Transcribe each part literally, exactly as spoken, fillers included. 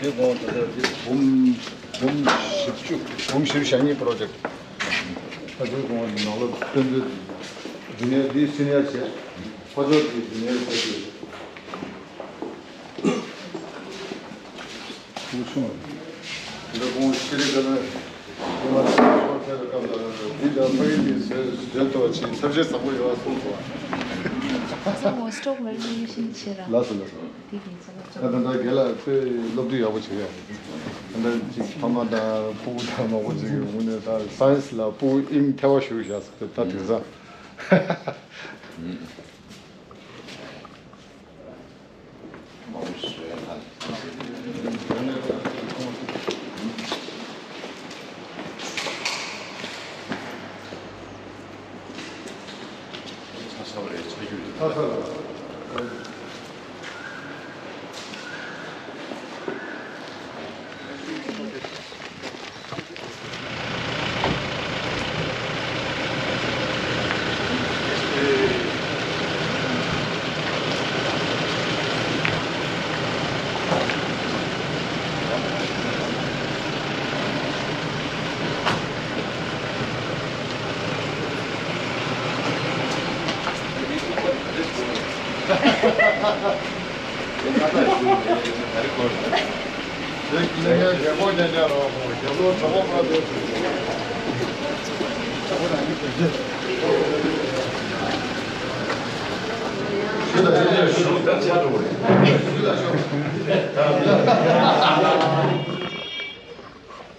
དེ་གོང་ད་ལྟ་དེ་འབུམ་འབུམ་བཞི་བཅུ་འབུམ་བཞི་བཅུ་ཞེ་གཉིས་པོ་རོ་ཇེཀ་ད་དེ་གོང་ནང་ལོ་སྟོན་དུས་འདི་ནས་འདི་སི་ནི་ཡར་བྱས། ཕ་ཚོ་དེ་འདི་ནས་བྱས་ཏེ། ཧུ་ཆུང་། འདི་གོང་ཤེས་རིག་དགའ་ལོན། འདི་ལ་ཕ་ཡུལ་དེ་ཟེར་ཟེར་ཏོ་ཆེ་ཐབས་ཤེས་བཟང་པོ་ཡོད་སོང་སོང་། ཁ་སང་ངོ་སྤྲོད་མེར་མི་ཤིན་ཆེ་ར། ལགས་སོ་ལགས་སོ། དེ་གིན་ཚ་ལགས་ད་ད་ད་རྒན་ལགས་དཔེ་སློབ་ཁྲིད་ཡག་པོ་བྱེད་ཡ། ད་ད་ཅིག་ཕ་མ་དང་ཕྲུ་གུ་དང་མང་པོ་ཅིག་གི་ངོས་ནས་ད་སའེན་སི་ལ་ཕྲུ་གུ་དབྱིངས་ཐལ་བ་ཞུགས་བཞག་ཟེར་ད་དེང་སང་།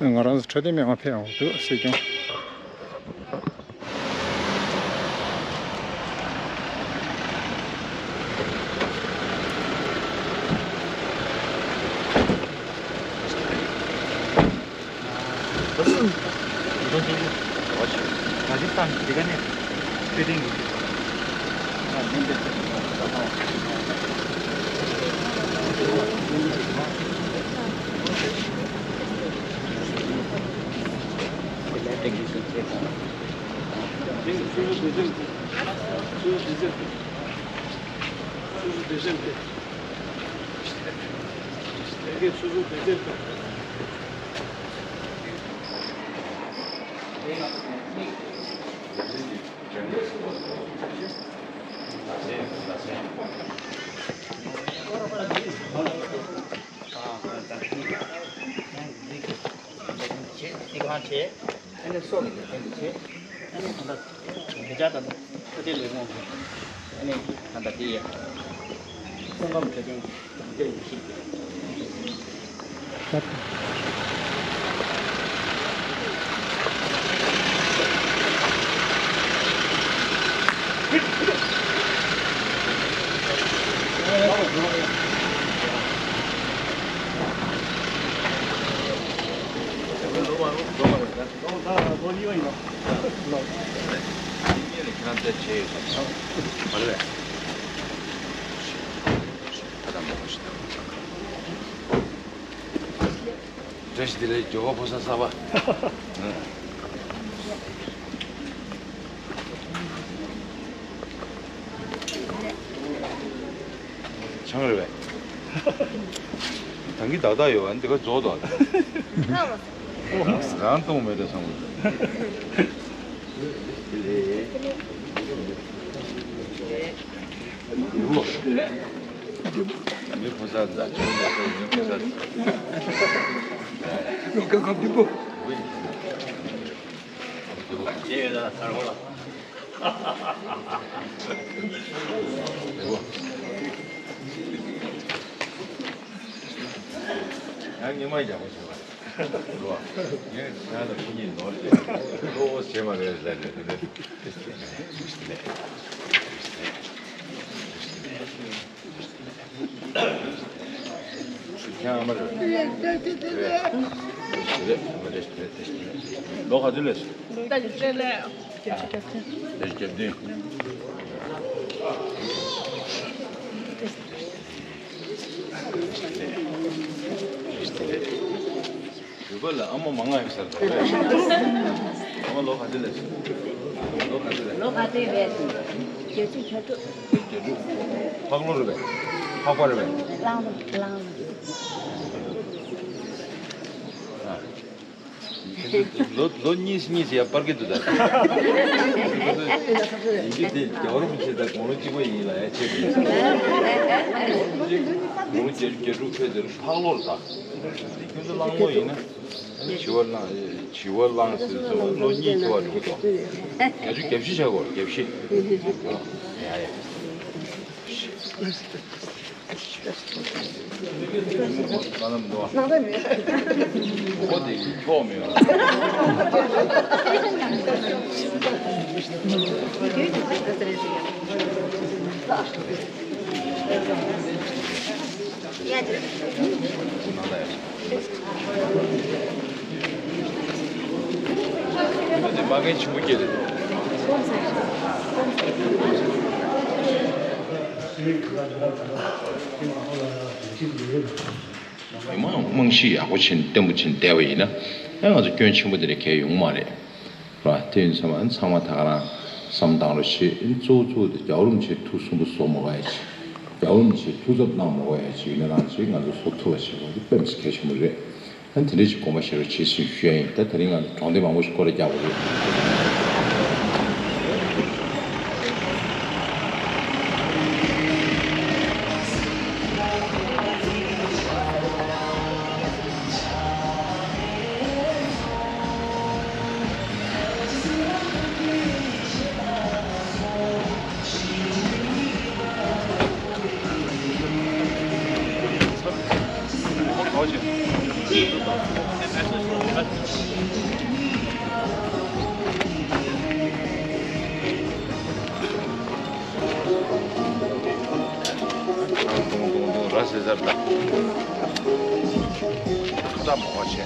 ང་རང་ཚོ་འཕྲོད་བསྟེན་མི་མང་ཕེབས་ཡོང་འདུག་སྲིད་སྐྱོང་། राजस्थान ठिकाणी फिटिंग བཀྲ་ཤིས་བདེ་ལེགས། མགྱོགས་པོ་ཕོ་གསར་གསར་པ། ཆང་རེད་པས། ད་གིན་ཏག་ཏག་ཡོད་པ་འདི་ག་རྫོགས་འདུག་རང་གཏོང་མེད་དེ་བསམ་གི། མི་ཕོ་གསར་འཛའ་ཆུང་ལ་སོགས་མི་ཕོ་གསར། ལོ་ཀ་ཁ་བདུན་པོ། ཡེ་ཡོད་ལ་སར་ཧོ་ལ། ཡང་ཉི་མ་ཡག་པོ་བྱུང་བ། ལོ། ངས་ང་ལ་ཁོ་གཉིས་ནོར་ཏེ་ལོ་བྱེད་མ་རེད་ལབ་ནས་དེ་འདྲ། ཁྱེད་ཨ་མ་རེད། རེད། ལོ་ག་ཚོད་ལས། ད་ལྟ་ལས། བརྒྱད་ཅུ་གྱ་བདུན། བརྒྱད་ཅུ་གྱ་བདུན། བོད་པ་ལ་ཨ་མ་མང་ང་ཡོད་ས་རེད། ཨ་མ་ལོ་ག་ཚོད་ལས། ལོ་ག་ཚོད་ལས། ལོ་ག་ཚོད་རེད། བརྒྱད་ཅུ་གྱ་དྲུག། བརྒྱད་ཅུ་གྱ་དྲུག། ཕག་ལོ་རེད་པས། ཕག་པ་རེད་པས། གླང་ལོ་གླང་ལོ། ལོ་ལོ་གཉིས་གཉིས་ཡ་སྤར་གི་འདུག་ད། ཡིན་གྱི་དེ་རྒྱལ་བ་རིན་པོ་ཆེ་དང་དགུང་ལོ་གཅིག་པ་ཡིན་ལ་ཡ་ཆེ་གི། དགུང་ལོ་བརྒྱད་ཅུ་གྱ་དྲུག་ཕེབས་དེར་ཕག་ལོར་ད། དེ་ཁྱོད་ཚོ་གླང་ལོ་ཡིན་ན། བྱི་བ་གླང་བྱི་བ་གླང་ཟེར་སོང་ལོ་གཉིས་ཆེ་བ་འགྲོ་གི་འདུག་བརྒྱད་ཅུ་གྱ་བཞི་བྱ་དགོས་གྱ་བཞི། ཡ་ཡ། མ་གན་ཆེན་པོ་སྐྱེས་རེད། མི་མང་རྨང་གཞི་ཡག་པོ་ཕྱིན་བརྟན་པོ་ཕྱིན་བསྡད་པ་ཡིན་ན་ཨེ་ང་ཚོ་སྐྱོན་ཆེན་པོ་དེ་འདྲ་གང་ཡོང་མ་རེད། ར་དེ་ཡིན་ཙང་མ་ཚང་མ་ད་ག་རང་བསམ་བཏང་རོགས་བྱེད། གཙོ་བོ་གཙོ་བོ་དེ་རྒྱལ་བ་རིན་པོ་ཆེའི་ཐུགས་སུན་པོ་བཟོ་མ་དགོས་ཡ་ཅིག་རྒྱལ་བ་རིན་པོ་ཆེའི་ཐུགས་འཚབ་གནང་མ་དགོས་ཡ་ཅིག་ཡིན་ན་རང་ཅིག་ང་ཚོ་བཟོ་ཐུབ་པ་བྱེད་དགོས་དེ་དཔེ་མི་སྲིད་གལ་ཆེན་པོ་རེད། ཨ་ནི་དེ་འདྲ་ཞིག་དགོངས་པ་བཞེས་རོགས་བྱེད་ཟེར་ཞུ་ཡ་ཡིན། ད་དེ་རིང་ང་ཚོ་གྲོང་སྡེ་མང་པོ་ཞིག་སྐོར་ར་རྒྱག་པ་རེད། ཏུང་ཏུང་ཏུང་ར་ཟེར་ཟེར་ད། ཏ་མོ་བ་ཆེ།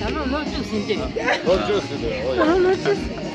ད་ལོ་ལོ་བཅུ་ཟིན་ཏེ། ལོ་བཅུ་ཟིན་ཏེ། ཨོ་ཡ། ལོ་བཅུ་ཟིན།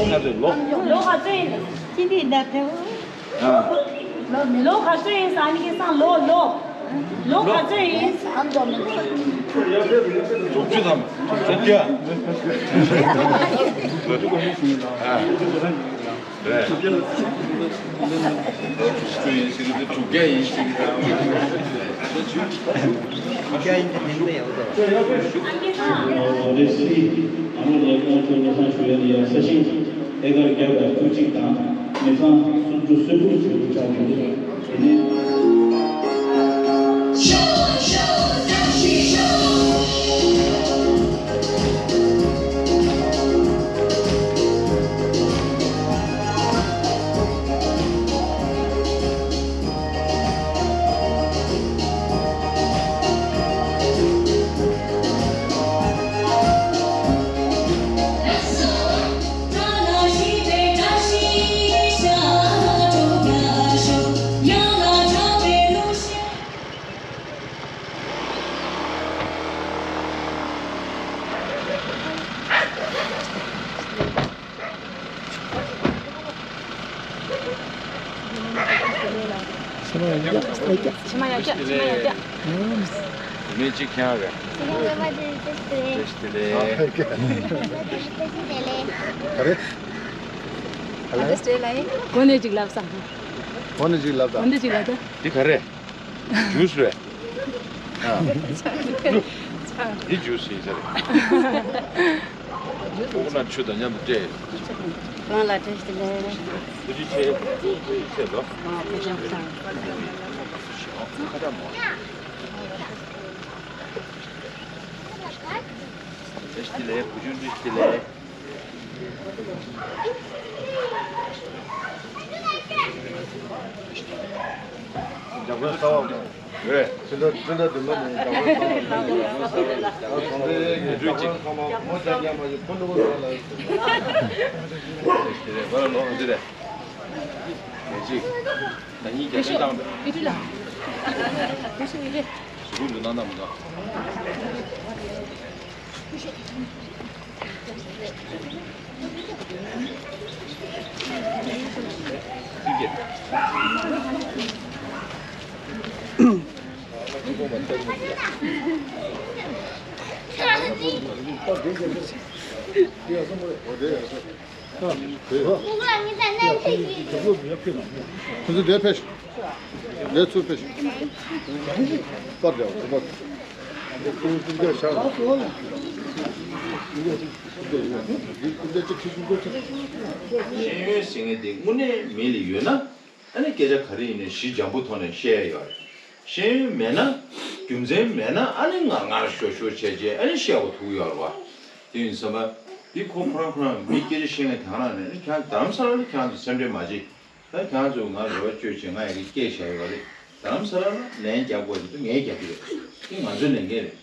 ང་ཚོས་ལོ། ལོ་ག་ཚོད་ཡིན། ཅི་འདི་འདྲ་ཐེའུ། ཨ། ལོ་ག་ཚོད་ཡིན་ས་ནི་ཁེ་སང་ལོ་ལོ། ལོ་ག་ཚོད་ཡིན། ཨ་མདོ་མི་འདུག་དྲུག་ཅུ་ཙམ། དྲུག་ཅུ། ཨ། རེད། དྲུག་ཅུ་ཡིན་ཟེར་གི་འདུག་དྲུག་བརྒྱ་ཡིན་ཟེར་གི་འདུག་དྲུག་བརྒྱ་ཡིན་གྱི་དེ་འདྲ་ཡོད་དོ། རེད་སི། ཨ་མ་ལས་ཁོང་ཚོ་ལོ་སང་ཞུ་ཡ་ནི་ཡ་ས་ཞིང་ཨེ་ཀར་བརྒྱ་དང་དགུ་གཅིག་དང་མི་ཚང་སུམ་ཅུ་སོ་དྲུག་བྱུང་ཆགས་བྱུང་འདུག་དེ་ནས། ཕྱི་མ་ཡར་རྒྱག་ཕྱི་མ་ཡར་རྒྱག་ཕྱི་མ་ཡར་རྒྱག་མི་གཅིག་ཁྱེད་རང་རེད། ཁྱེད་རང་རེད་པ། བཀྲ་ཤིས་བདེ་ལེགས། བཀྲ་ཤིས་བདེ་ལེགས། ག་རེ། ག་རེ། གོ་ནས་ཅིག་ལབ་སམ། གོ་ནས་ཅིག་ལབ་དང་། གོ་ནས་ཅིག་ལབ་དང་། འདི་ག་རེ། ཇུས་རེད། ཨ། འདི་ཇུས་ཡིན་ས་རེད། ཁོག་ན་ཆུ་དང་མཉམ་དུ་སྤྲད། གང་ལ་བཀྲ་ཤིས་བདེ་ལེགས། ཐུགས་རྗེ་ཆེ། ཐུགས་རྗེ་ཆེ་ལོ། ཨ་ཁ་ཅང་ཁ་ཅང་། ཁ་ཅང་མོ། བཀྲ་ཤིས་བདེ་ལེགས། བུ་ཆུང་བཀྲ་ཤིས་བདེ་ལེགས། འཇམ་དཔལ་གསང་བ་མོ། རེད། ཕྱི་ཟླ་ཕྱི་ཟླ་བདུན་པ་ནས་འཇམ་དཔལ་གསང་བ་མོ། ད་གྲོང་སྡེ་གི་འཇམ་དཔལ་ཚང་མ་མོ་རྒྱག་རྒྱག་མ་ཞིག་ཕུ་ལུ་བ་ལ། རེད་རེད། ང་ལ་ལོ་ག་ཚོད་རེད། ཉེར་གཅིག་ད་གཉིས་རྒྱ་ཆེ་བཏང་པས། ཨི་ཏི་ལ། ཨི་ཏི་ལ། གཞུག་གུ་འདི་གནང་དང་མི་གནང་། ཁོ་ཚོ་འདིར་ཕེབས་ཤོག་འདིར་ཚུར་ཕེབས་ཤོག་པར་རྒྱག་པར། ཤེས་ཡོན་ཟེར་མཁན་དེ་དངོས་གནས་མི་ལ་ཡོད་ན། ཨ་ནི་སྐད་ཆ་ག་རེ་ཡིན་ནའི་གཞི་འཇམ་པོ་ཐོག་ནས་བཤད་ཡ་ཡོད་རེད། ཤེས་ཡོན་མེད་ན། རྒྱུ་མཚན་མེད་ན་ཨ་ནི་ངར་ངར་ཤོར་ཤོར་བྱས་བྱས་ཨ་ནི་བཤད་དགོས་ཐུག་ཡོད་རེད་བ། དེ་ཡིན་ཙང་འདི་ཁོ་ཁོ་རང་ཁོ་རང་མི་སྐད་ཆ་བཤད་མཁན་དེ་ག་རང་རེད། ཨ་ནི་ཁྱེད་རང་རྡ་རམ་ས་ལ་ལ་ཁྱེད་རང་ཚོ་སེམས་ཁྲལ་མ་བྱེད། ད་ཁྱེད་རང་ཚོས་ང་རེ་བ་བཅོལ་བྱས་ང་ཡ་གི་སྐད་བཞག་ཡོད་རེད། རྡ་རམ་ས་ལ་ལ་ལན་རྒྱག་དགོས་དེ་ངས་རྒྱག་གི་རེད། དེ་ང་ཚོའི་ལས་འགན་རེད།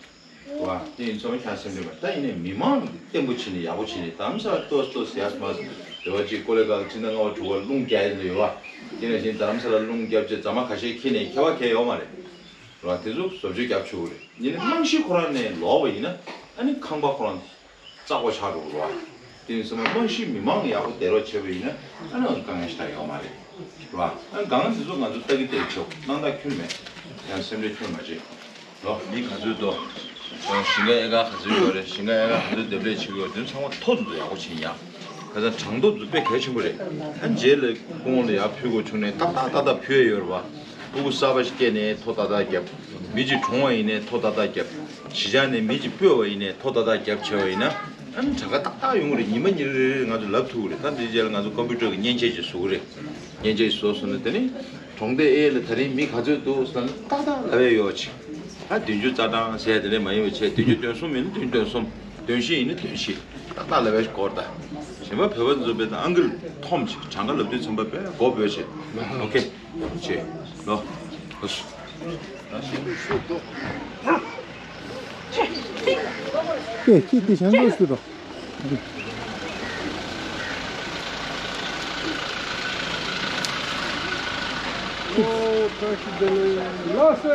བ། དེ་ཡིན་ཙང་ཁྱེད་སེམས་ཁྲལ་མ། ད་ཡིན་ནའི་མི་མང་བརྟན་པོ་བྱས་ནས་ཡག་པོ་བྱས་ནས་རྡ་རམ་ས་ལ་ལྟོས་ལྟོས་ཟེར་ཡ་མ་ཟེར། རེ་བ་གཅིག་ཀོ་ལེ་ག་སྤྱི་ཟླ་ལྔ་པ་དྲུག་པ་རླུང་རྒྱག་ཡས་ཡོད་བ། དེ་ནང་བཞིན་རྡ་རམ་ས་ལ་རླུང་རྒྱབ་བྱས་རྫ་མ་ཁ་ཤས་འཁྱེར་ནས་ཁྱད་པར་གང་ཡང་ཡོད་མ་རེད། རེད་བ། དེ་ཚོ་བཟོ་བཅོས་རྒྱབ་ཆོག་གི་རེད། ཡིན་ནའི་རྨང་གཞི་ཁོ་རང་ནས་ལོག་པ་ཡིན་ན་ཨ་ནི་ཁང་པ་ཁོ་རང་། རྩ་བ་ཆགས་འགྲོ་གི་རེད་བ། དེ་ཡིན་ཙང་རྨང་གཞི་མི་མང་ཡག་པོ་བསྡད་རོགས་བྱས་པ་ཡིན་ན་ཨ་ནི་དཀའ་ངལ་ཞེ་དྲག་ཡོད་མ་རེད། རེད་བ། ཨ་ནི་གང་འདི་ཚོ་ང་ཚོ་ལྟ་གི་ལྟ་གི་ཆོག་གནང་སྟངས་ཁྱོན་མེད། ཡང་སེམས་ཁྲལ་ཁྱོན་མ་བྱེད། རོ། མི་ག་ཚོད་འདུག་ཞིང་ཁ་ཨེ་ཀར་ག་ཚོད་ཡོད་རེད། ཞིང་ཁ་ཨེ་ཀར་ག་ཚོད་འདེབས་ལས་བྱེད་ཀྱི་ཡོད། དོན་ཚང་མ་ཐོ་འདི་ཚོ་ཡག་པོ་བྱེད་ཡ། ཁ་སང་གྲངས་ཐོ་འདི་ཚོ་དཔེ་གལ་ཆེན་པོ་རེད། ཨ་ནི་རྗེས་ལ་སྐུ་ངོ་ལ་ཡར་ཕུལ་དགོས་བྱུང་ནས་ཏག་ཏག་ཏག་ཏག་ཕུལ་ཡ་ཡོད་རེད་བ། ཕྲུ་གུ་གསར་པ་ཞིག་སྐྱེས་ནས་ཐོ་ཏག་ཏག་བརྒྱབ། མི་གཅིག་གྲོངས་པ་ཡིན་ནའི་ཐོ་ཏག་ཏག་བརྒྱབ། གཞིས་ཆགས་ནས་མི་གཅིག་སྤོས་པ་ཡིན་ནའི་ཐོ་ཏག་ཏག་བརྒྱབ་བྱས་པ་ཡིན་ན། ཨ་ནི་གྲངས་ཀ་ཏག་ཏག་ཡོང་གི་རེད། ཉི་མ་ཉིན་རེ་རེ་རེ་ང་ཚོ་ལབ་ཐུབ་ཀྱི་རེད། ད་འདི་རྗེས་ལ་ང་ཚོ་ཀམ་པུ་ཊར་གྱི་མཉེན་ཆས་ཅིག་བཟོ་གི་རེད། མཉེན་ཆས་ཅིག་བཟོས་སོང་ན་དེ་ནི་གྲོང་སྡེ་ཨེ་ལ་ད་རིང་མི་ག་ཚོད་འདུག་ཟེར་ན་ཏག་ཏག་ལབ་ཡ་ཡོད་ཅིག་ཨ་བདུན་ཅུ་རྩ་གྲངས་ཟེར་དེ་འདྲ་མ་ཡིན་པ་བྱས། བདུན་ཅུ་དོན་གསུམ་ཡིན་ན་བདུན་ཅུ་དོན་གསུམ། དོན་བཞི་ཡིན་ན་དོན་བཞི། ཏག་ཏག་ལབ་ཡ་ཞིག་དགོས་རེད་ད། གཞན་པ་བོད་པ་ཚོ་བས་ད་ཨང་ཀི་ལ་འཐོམ་བྱས། གྲངས་ཀ་ལབ་དུས་ཙམ་པ་བས་མགོ་སྦོས་བྱས། ཨོ་ཁེ། བྱས། ལོ། ལོ། ཨེ་ཁྱི་དེ་གཞན་པ་ཞུ་རོགས། ཨོ་བཀྲ་ཤིས་བདེ་ལེགས། ལགས་སེ།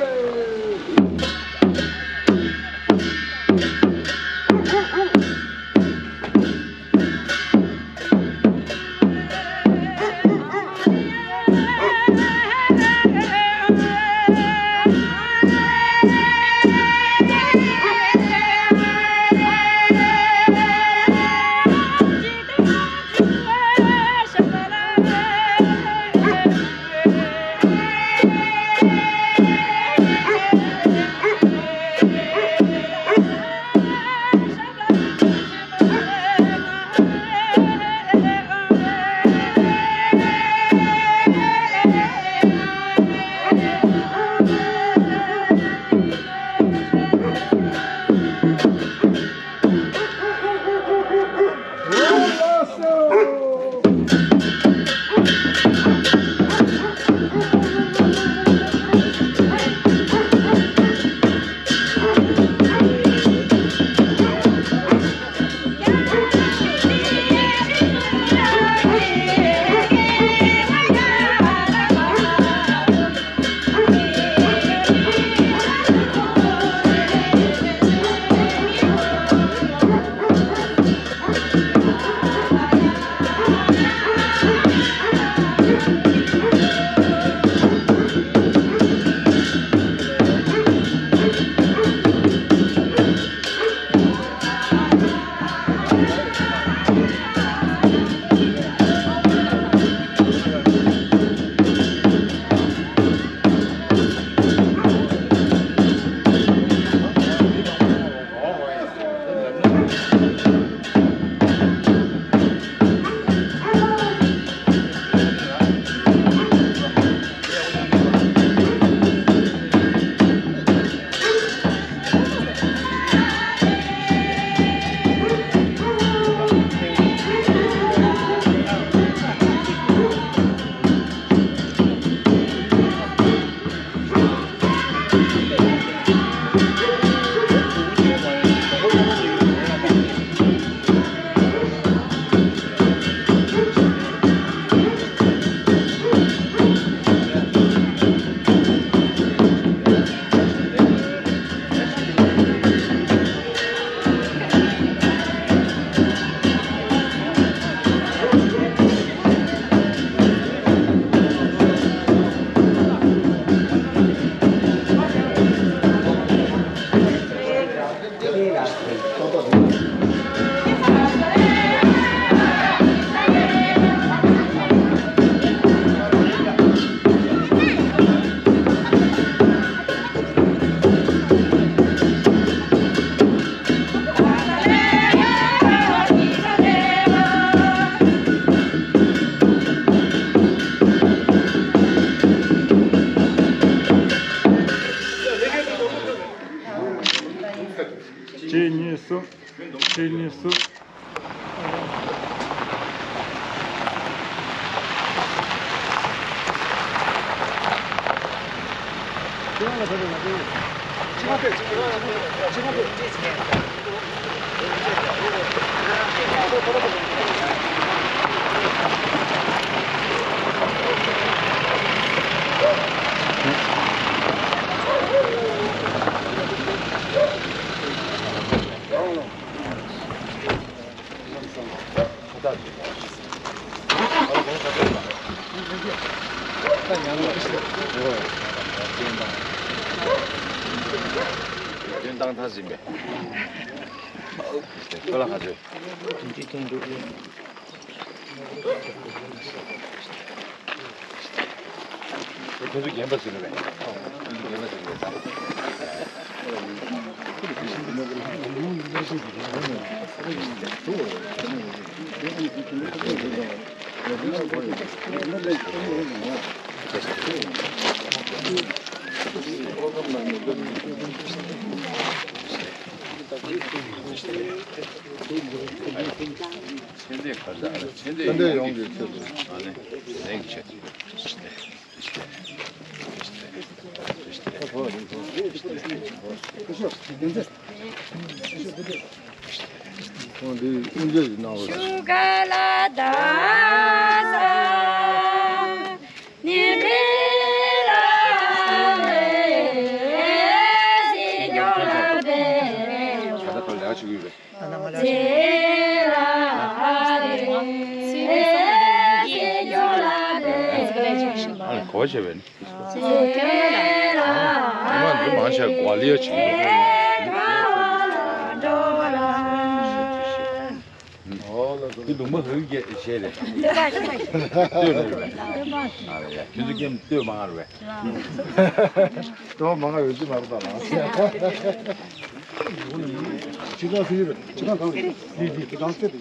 གཅིག་གཉིས་གསུམ། གཅིག་གཉིས་གསུམ། སྟོན་བཏང་ཐ་ཟིན་པས། ཁོ་ལ་ག་ཚོད། ཁོ་ཚོ་རྒན་པ་ཟེར་རེད་པས། ཁོ་ཚོ་རྒན་པ་ཟེར་རེད་ད། ཕྱི་འདེད་གར་ཟ་ཕྱི་འདེད་ཡོང་གི་ཚུལ་དུ། ཨ་ནི་ལེགས་བྱས། ཁོང་འདི་དབུ་འབྱེད་ཀྱི་གནང་བ་རེད། གོ་བྱས་པས་ནི། ཨ་མ་འདི་མང་ཆེ་གོ་ལི་ཡ་བྱེད་ཀྱི་འདུག་འདི་ལུང་པ་ཧུའི་གེ་བྱས་རེད། ལྟོས་རེད་པས། ཨ་རེད་ཡ་ཁྱོད་ཚོ་ཀེམ་ལྟོས་མང་རེད་པས། ལྟོས་མང་ཡོད་ཅི་མ་རེད་ད་ལ། ཕྱི་ཐང་ཕྱི་རེད། ཕྱི་ཐང་གང་རེད། འདི་འདི་ཕྱི་ཐང་རྩེ་དེ།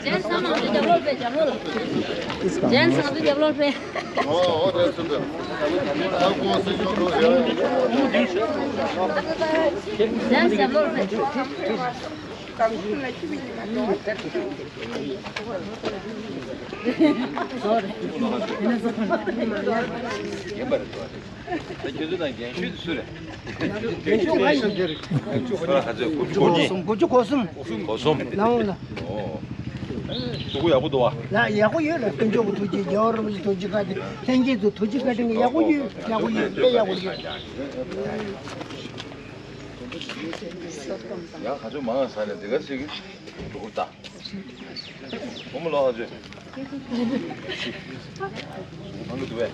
ཇན་སང་དུ་རྒྱབ་ལོག་པས། ཇན་སང་དུ་རྒྱབ་ལོག་པས། ཇན་རྒྱབ་ལོག་པས། ད་ཁྱོད་ཚོ་དང་རྒན་ཤོས་དེ་སུ་རེད། རྒན་ཤོས་ང་ཡིན། ཁྱོད་ཁ་ཚོད་དགུ་བཅུ་གོ་གཉིས། དགུ་བཅུ་གོ་གསུམ། གོ་གསུམ། ལའོ་ལ། ཨོ། གཟུགས་པོ་ཡག་པོ་འདུག་བ། ལ་ཡག་པོ་ཡོད་ལ། དཀོན་མཆོག་གི་ཐུགས་རྗེ། རྒྱལ་བ་རིན་པོ་ཆེ་ཐུགས་རྗེ་བཀའ་དྲིན། ལྷན་རྒྱས་ཚོ་ཐུགས་རྗེ་བཀའ་དྲིན་གྱིས་ཡག་པོ་ཡོད། ཡག་པོ་ཡོད། དཔེ་ཡག་པོ་ཡོད། ཡང་ཁ་ཚོད་མང་ང་ས་ནས་འདི་ག་ཞིག་གི་གྲུ་གུར་ད། བུ་མོ་ལོག་ཨ་ཅོ། མང་གི་འདུག་བས།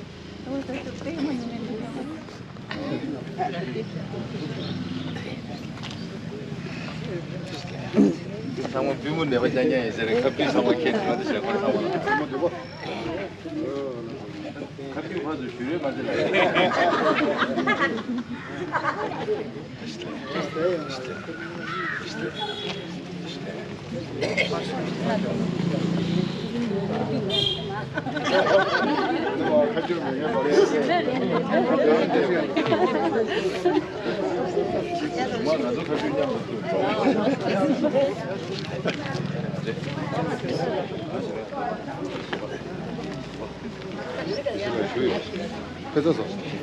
ཚང་མ་པུས་མོ་ནད་པ་རྐྱང་རྐྱང་ཡིན་ཟེར་རེད། ཁ་པུས་ཚང་མ་ཁྱེར་འགྲོ་འདི་བྱས་ཁོ་ཚང་མ་ལ། ཁ་པུས་ཕར་ཚུར་བཞུར་རེ་མ་བྱེད་ལ། ཕེབས་སོང་།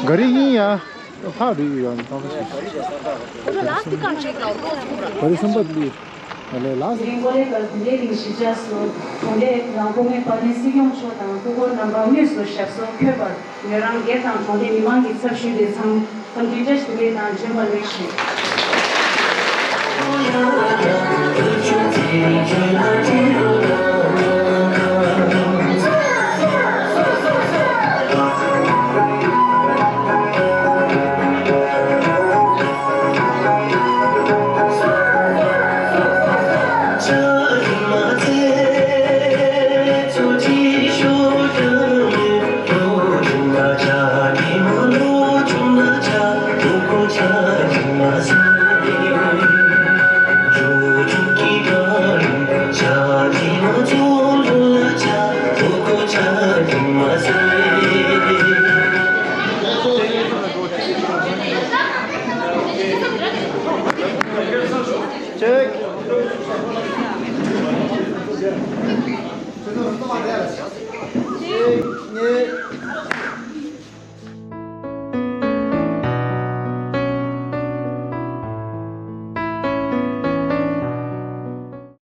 ག་རེ་ཡིན་ཡ། ཕག་རི་ཡོད་ཡ་ནི་ཏང་ཏང་ཞིག་ག་རེ་བསམ་པ་ལི། ཨ་ལས་ལགས། རིང་པོ་ལས་ཀར་དེ་འདྲའི་རིང་ཞིབ་ཆ་སོང་། གྲོང་སྡེ་རང་སྐུ་ངོ་བར་ལྡན་སྲིད་སྐྱོང་མཆོག་དང་སྐུ་འཁོར་རྣམ་པ་དངོས་སུ་ཞབས་སོར་འཁོད་པར་ངོས་རང་སྒེར་དང་གྲོང་སྡེ་མི་མང་གི་ཚབ་ཞུས་ཏེ་འཚམས་འཚམས་མཇལ་བཅར་ཞུ་ལས་དང་བྱོན་པར་ལེགས་ཞུ།